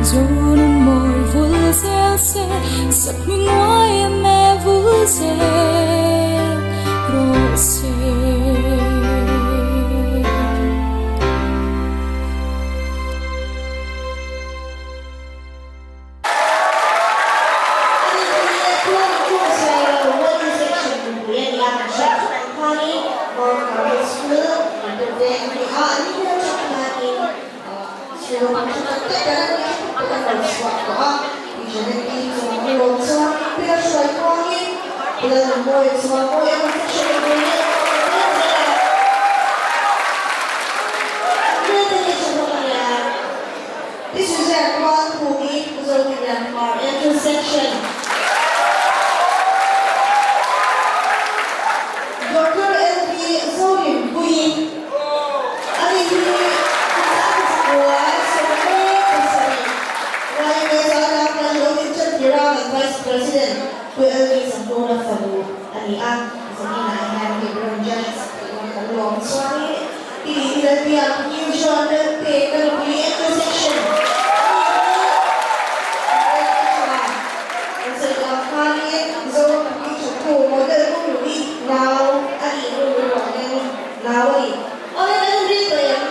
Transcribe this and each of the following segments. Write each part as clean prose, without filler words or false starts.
Zonun mawi vul zel se, Sakhming uai em e vul zel rawh se. This is a Kual Khumi Zothian Hmar Intersection. Doctor LV Zorinpuii a ni hi 1917 YMA Zailam hian lo in ṭan tir a, kan Vice President Pu LV Zamhuna fanu a ni a, zaninah hian hei rawn join sak theih dawn kan lawm chuanin I Lalbiak New John Lalpe ka nupui intersection a ni hi Kan sawi tawh ang khanin Mizoram nupui thattu model Pu Lumi nau a nih Pu Lumi ruah hian nau a ni. Awle kan inrin tawh em?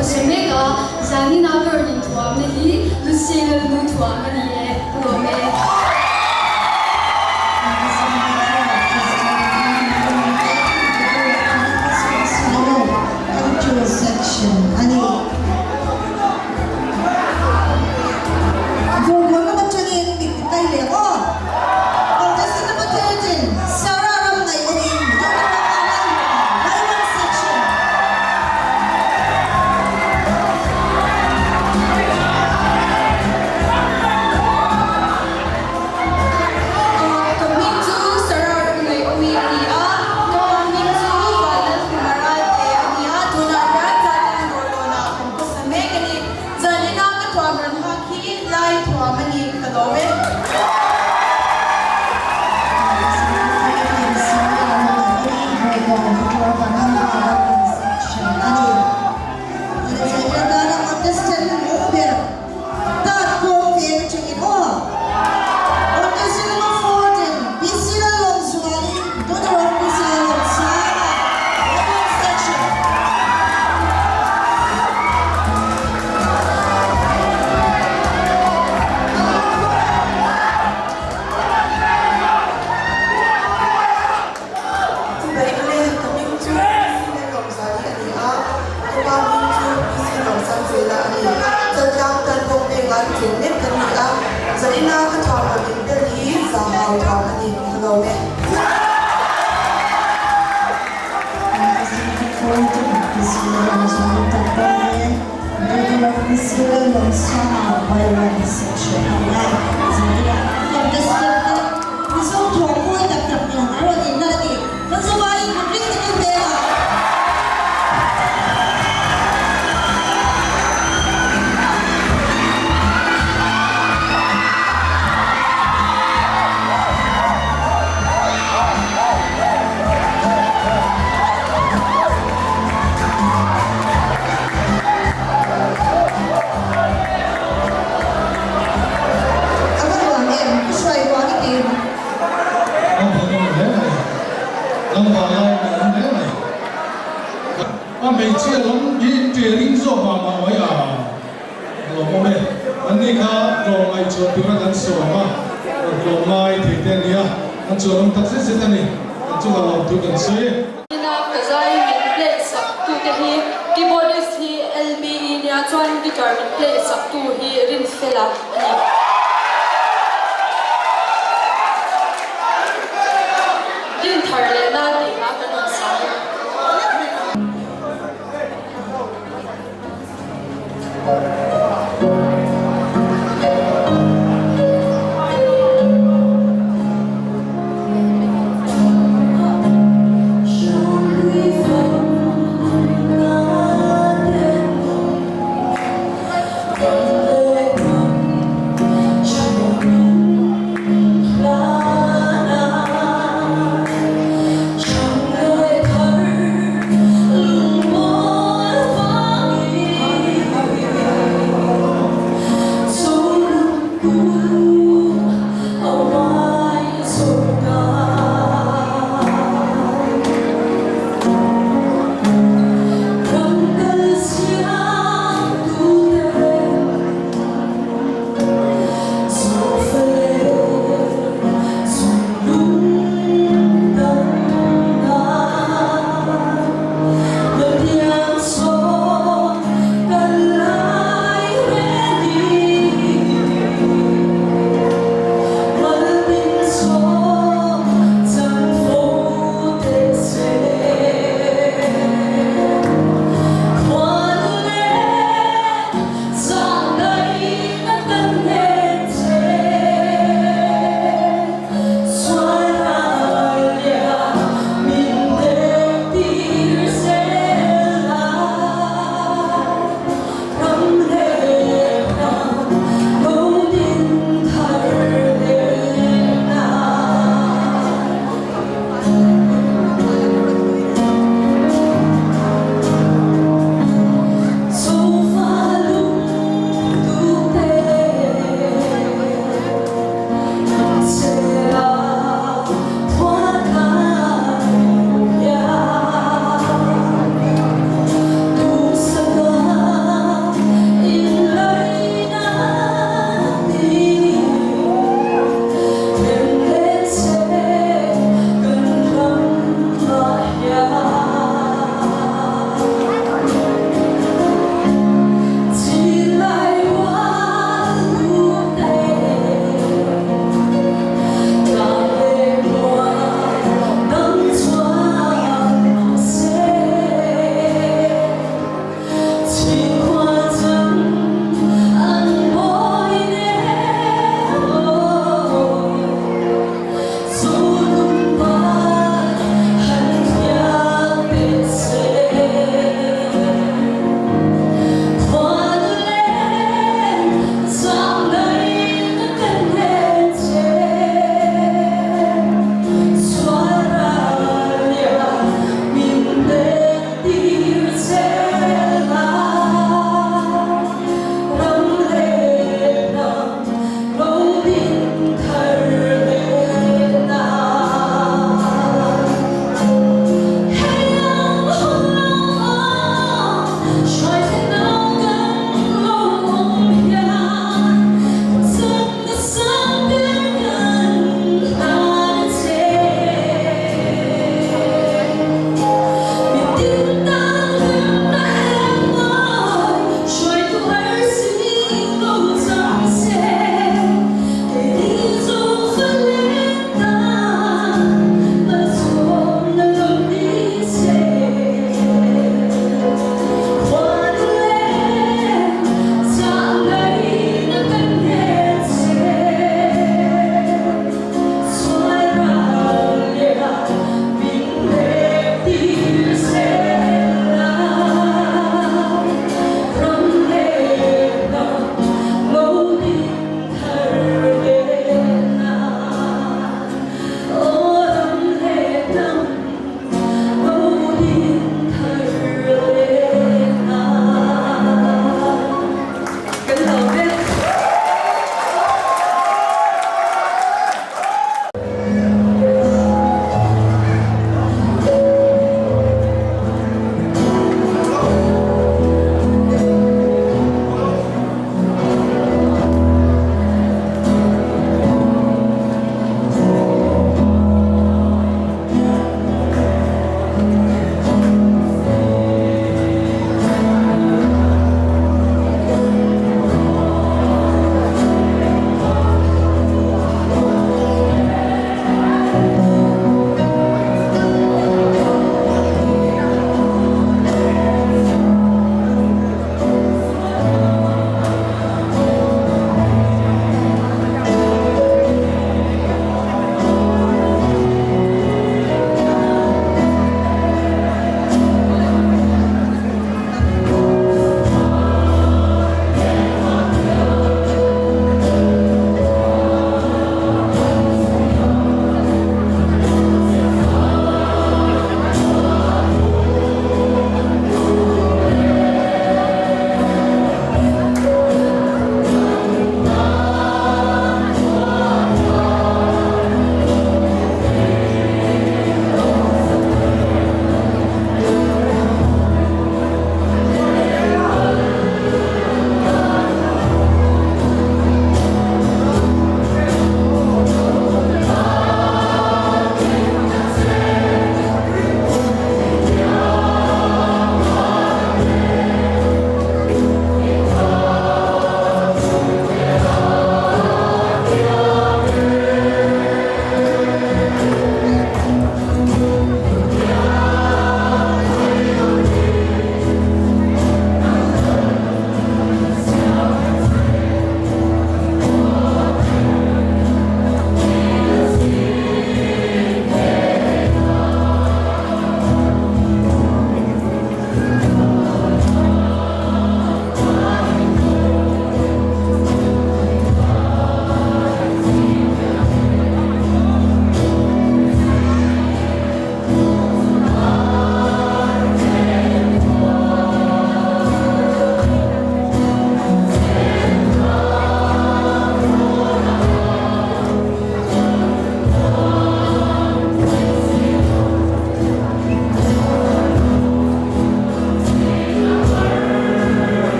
hmasa mek a, zanin a ka rawn inthuamna hi Lucy Lalnu thuam a ni e, ka lawm e. Ka hming chu Sarah Ramngaih-Awmi a ni a, ka pa hming chu Vanlalhumaralte a ni a, tunah hian Zailan Dawrlawnah kan khawsa mek a ni. Zanina ka thuam rawn hak hi Lai thuam a ni, ka lawm e. Chibai ule, ka hming chu PC Lalawmzali a ni a, ka pa hming chu PC Lawmsangzela a ni. Chaltlang tan kawng peng a cheng mek kan ni a, Zarina ka thuam rawn inbel hi zahau thuam a ni, ka lawm e. A va nuam em? Ka hruai ruang i ti. A hmuhnawm hle mai. Lamva lai a awm hle mai. A hmeichhia lam hi ṭering zawk mah mah mai a lawmawm e. Anni kha tlawmngaih chhuah tura kan sawm a, rawn tlawmngai thei te a ni a, an chuanawm tak zet zet a ni. Kan chungah lawmthu kan sawi e. Ina ka zai min play sak tu te hi keyboardist hi LBE nia chuan guitar min play sak tu hi Rinfela a ni. Dinthar leh na tih kha kan rawn sa a.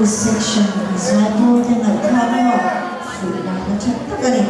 Section zaipawl te ngaihthlak erawh fuihna hla that tak a ni.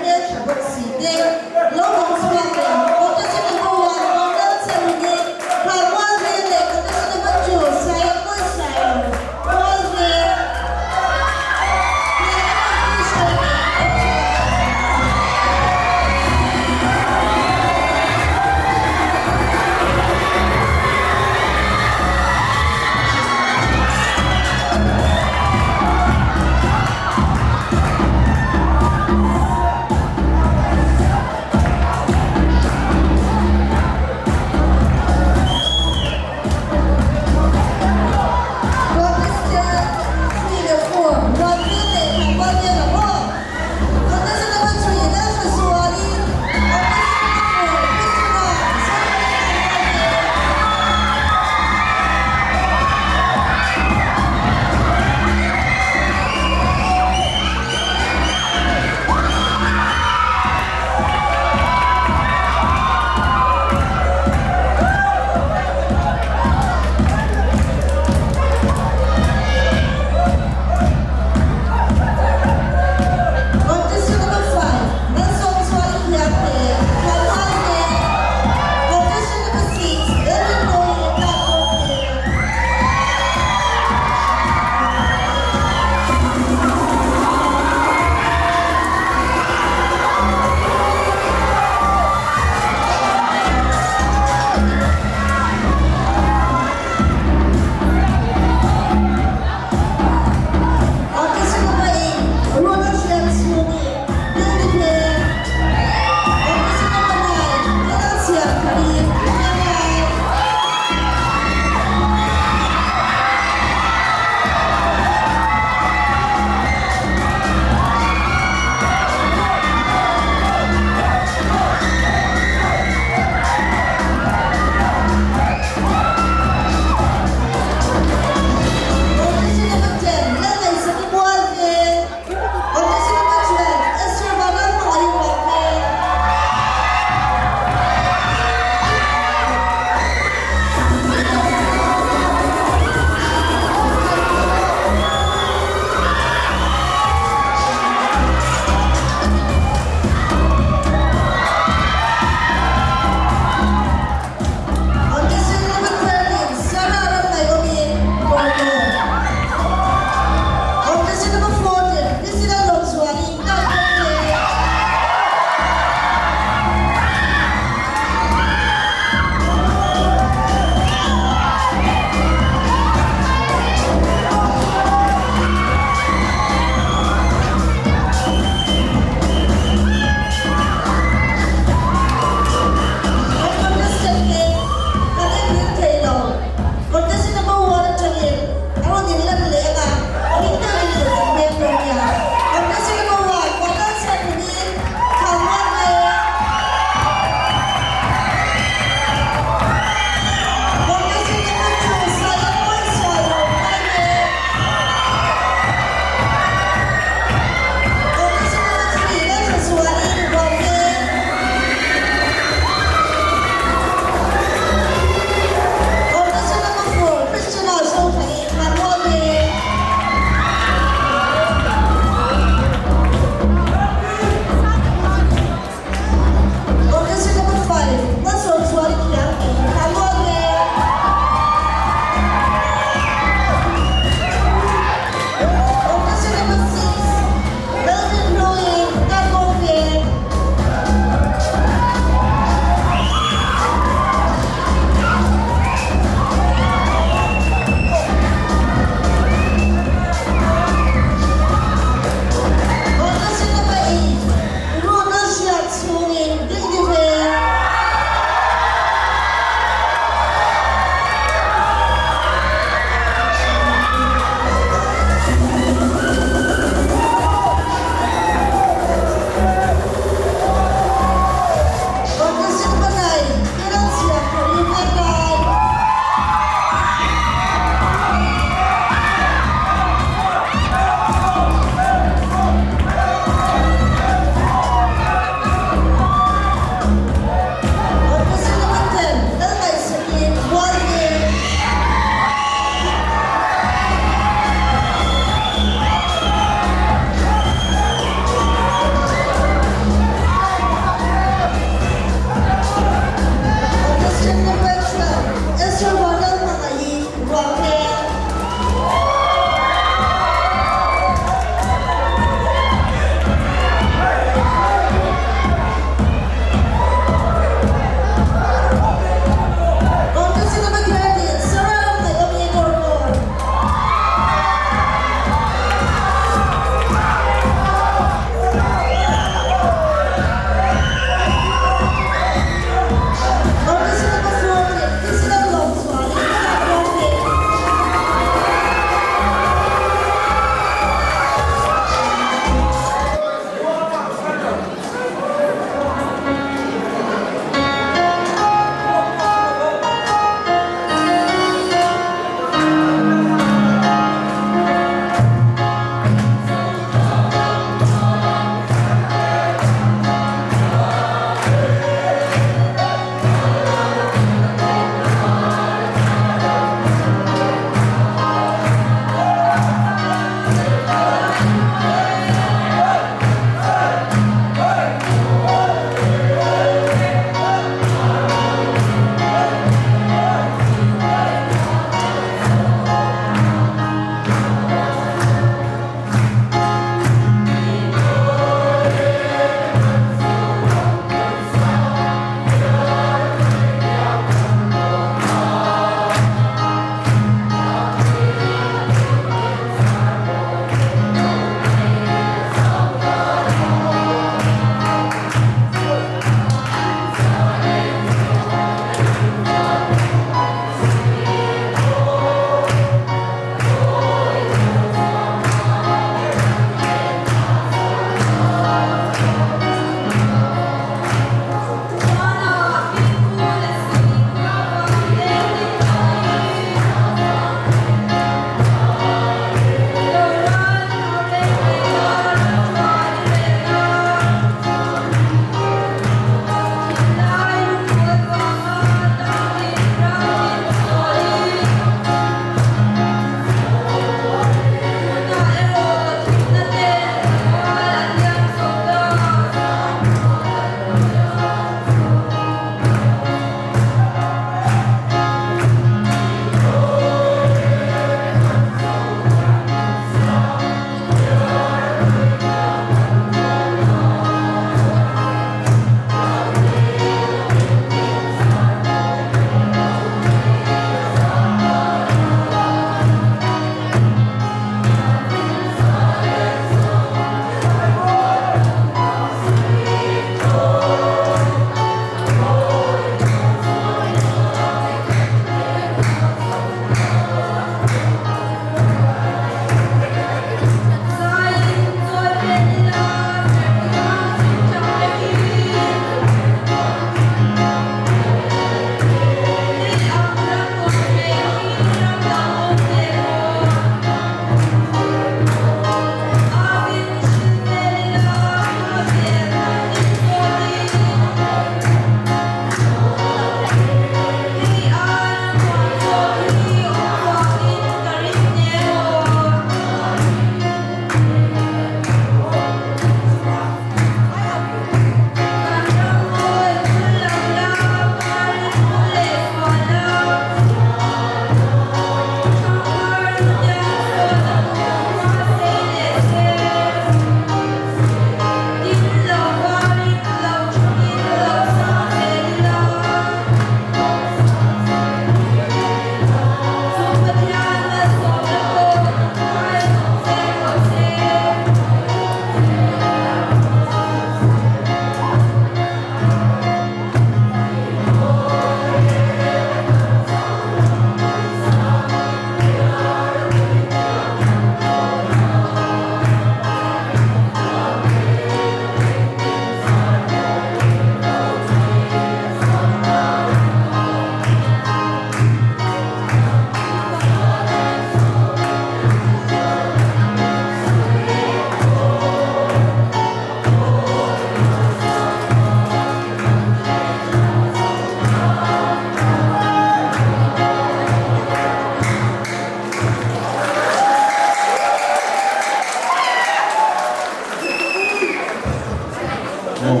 Aw.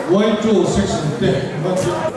Y2 section te va thiam.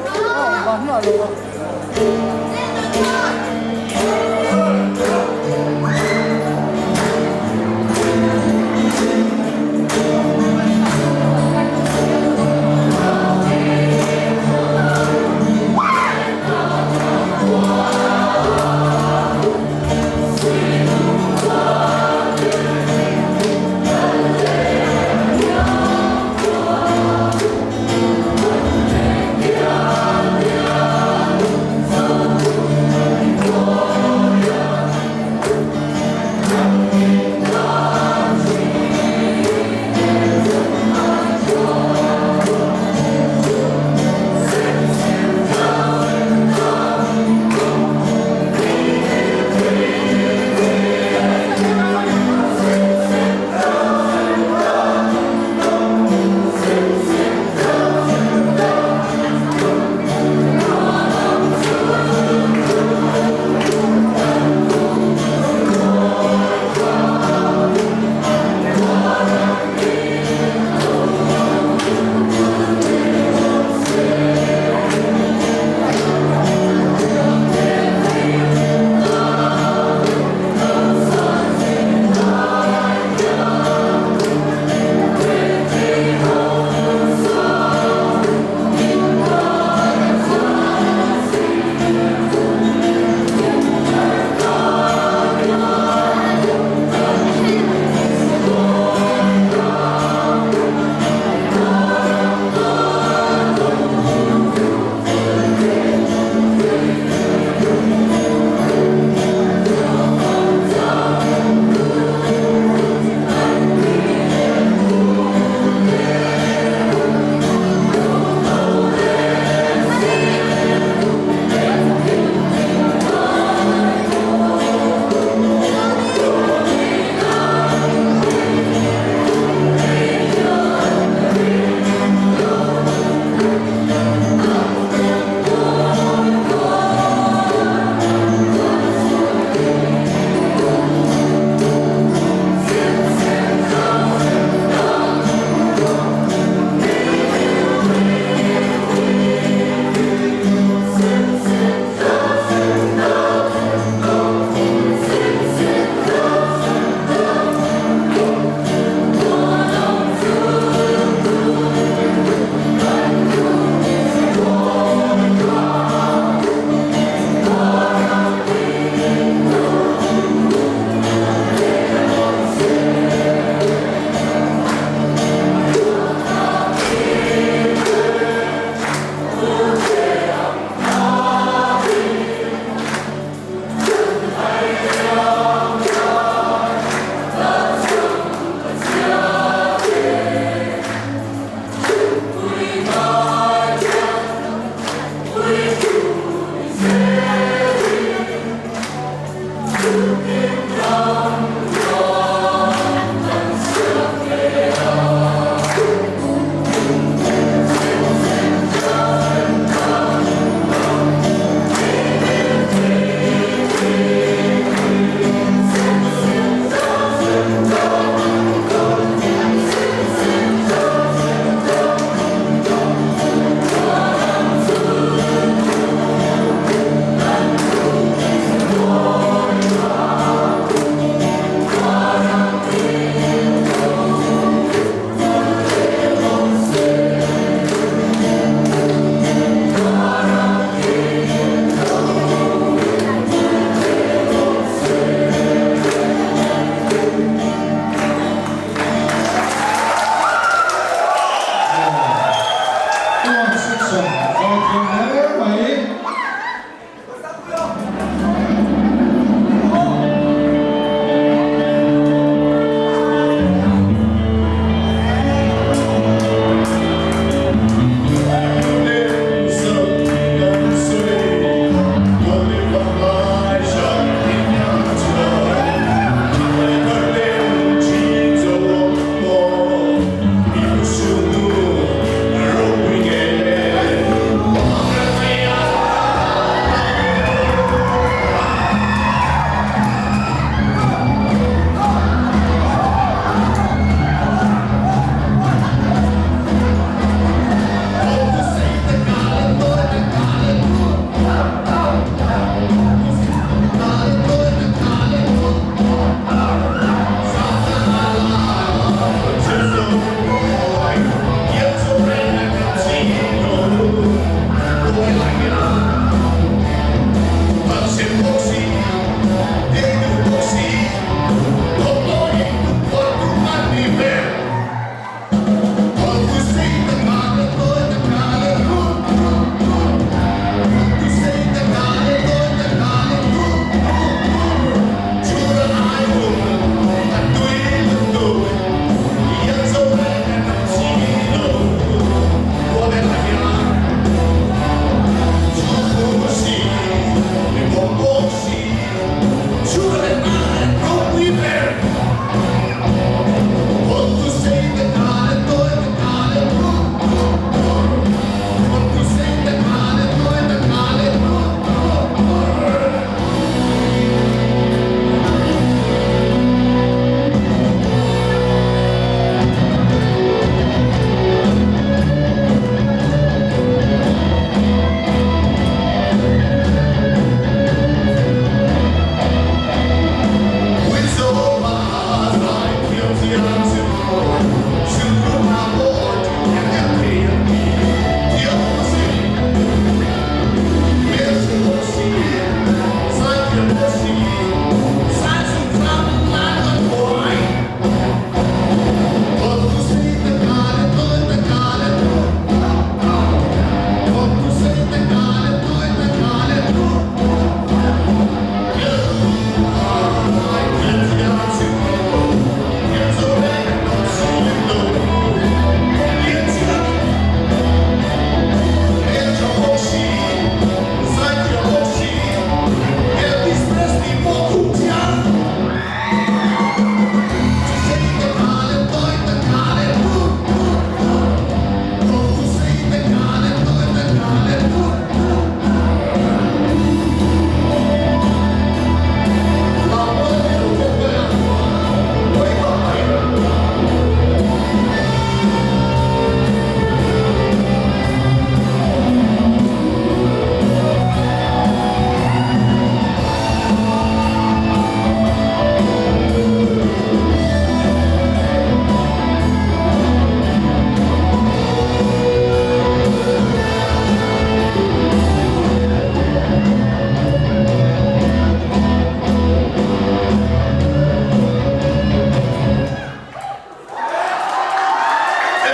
A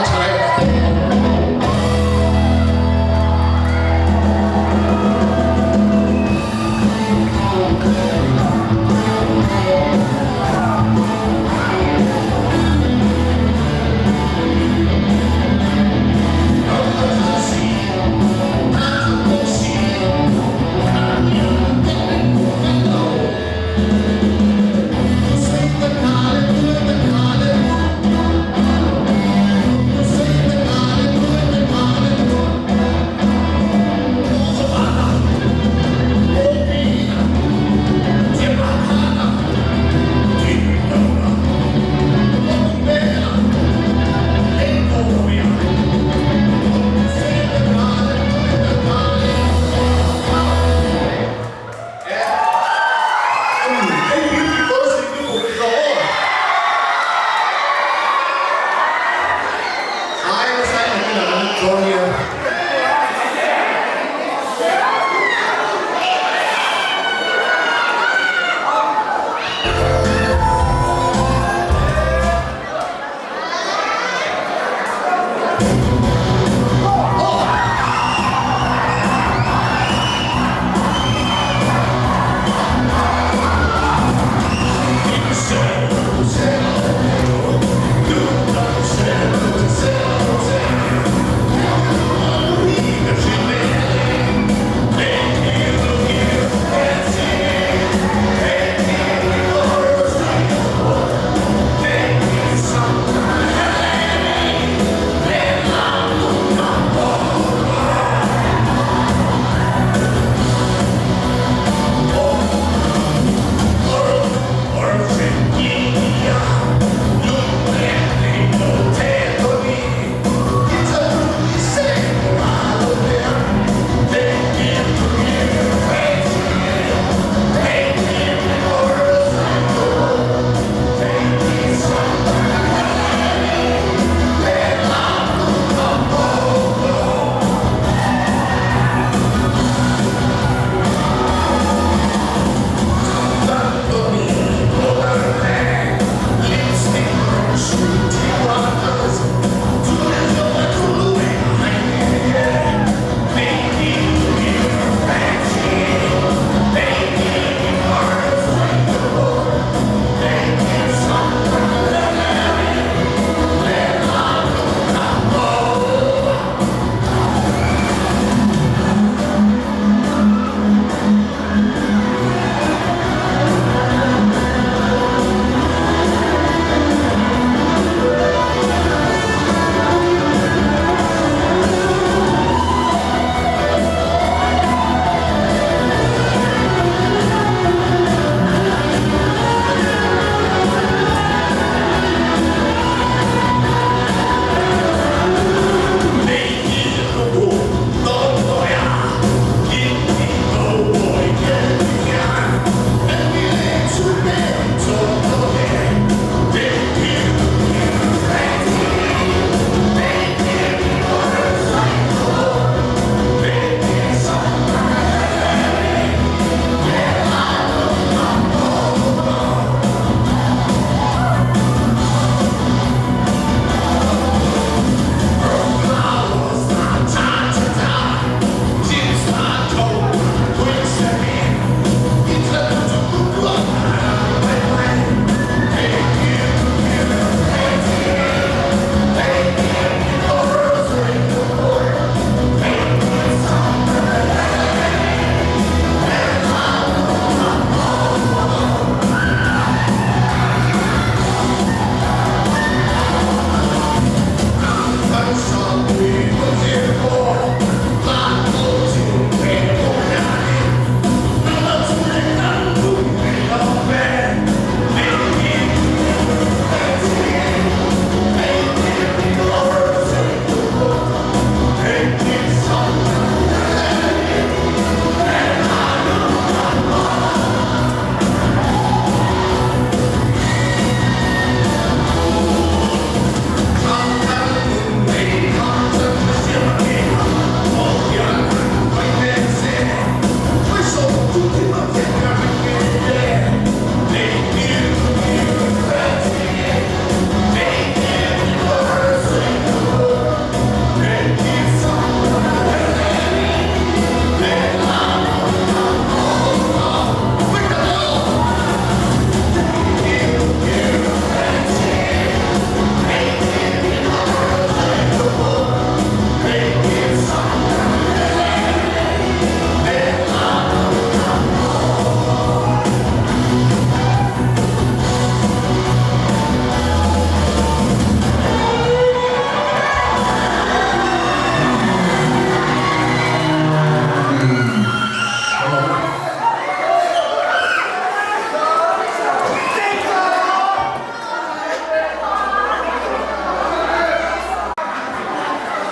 tha e.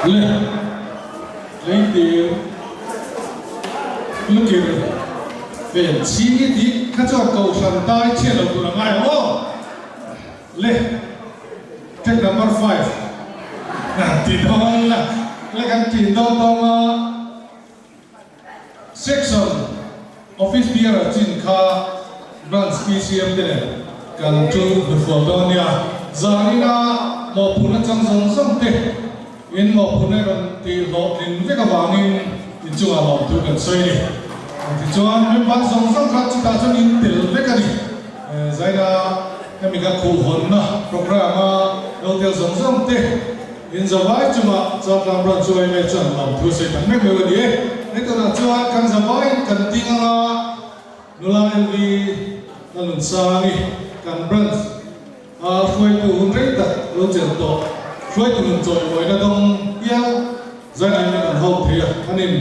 Le leitir lukir vel chhing i tih kha chuan kohhran tai chhiat lo tur a ngai ang aw. Le track number five ti dawn la le kan ṭin dawn dawn a. Section Office Bearer chin kha Branch PCM te nen kan chu hnufual dawn nia. Zanina mawhphurhna chang zawng zawng te in mawhphurhna rawn tih hlawhtlin vek avangin inchungah lawmthu kan sawi a ni. Tichuan member zawng zawng kha chutah chuan in tel vek a ni. Zaina hemi kha khuhhawnna programme a lo tel zawng zawng te In zavai chungah Chaltlang Branch chu yma chuan lawmthu sawi tak meuh meuh a ni e. Hei tunah chuan kan zavaiin kan ding anga nula LV Lalnunsangi kan branch a hruaitu hun rei tak lo chelh tawh hruaitu nun chawimawina dawng hial zainain min an ho thei a, anin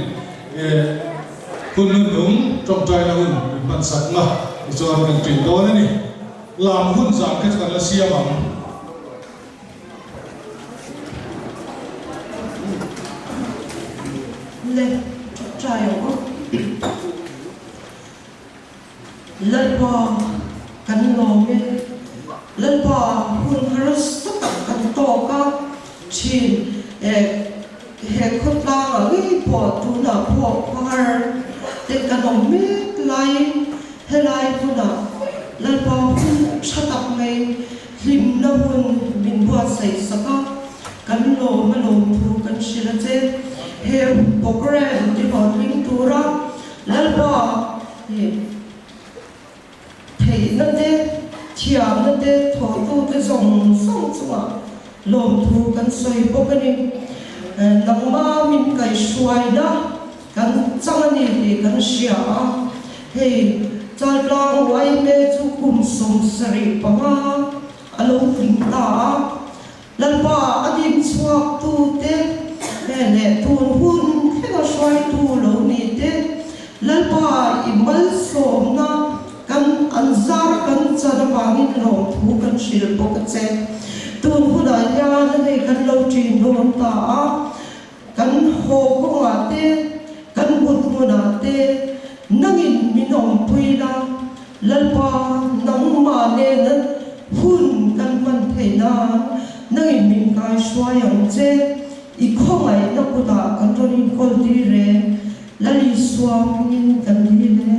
hun hun nung tawngtaina hun min hmansakna tichuan kan ṭin dawn a ni. Lam hun zan kha chu kan la siam ang. Le try ang aw. Lalpa kan lawm e. Lalpa hun harsa tak kan tawk a thin e he khawtlang ah ngei pawh tunah pawh khawhar te kan awm mek laiin helai hmunah Lalpa hun tha tak mai Hlimna hun min buatsaih sak a, kan lawm a lawmthu kan hrilh a che. He programme ti hlawhtling tura Lalpa theihna te, thiamna te, thawhtute zawng zawng chungah lawmthu kan sawi bawk a ni. Nangma min kaihhruaina kan chang a ni tih kan hria a, hei Chaltlang yma chu kum 75 a lo tling ta a, Lalpa a din chhuak tu te leh tun hun thlenga hruaitu lo ni te, Lalpa i malsawmna kan an zar kan chan avangin lawmthu kan hrilh bawk a che. Tun hunah hian hei kan lo ṭin dawn ta a. Kan haw kawngah te, kan mut hmunah te nangin min awmpui la, Lalpa nangmah nena hun kan hman theih nan nangin min kaihruai ang che, i khawngaihna kutah kan rawn inkawl tir e, Lal Isua hmingin kan dil e.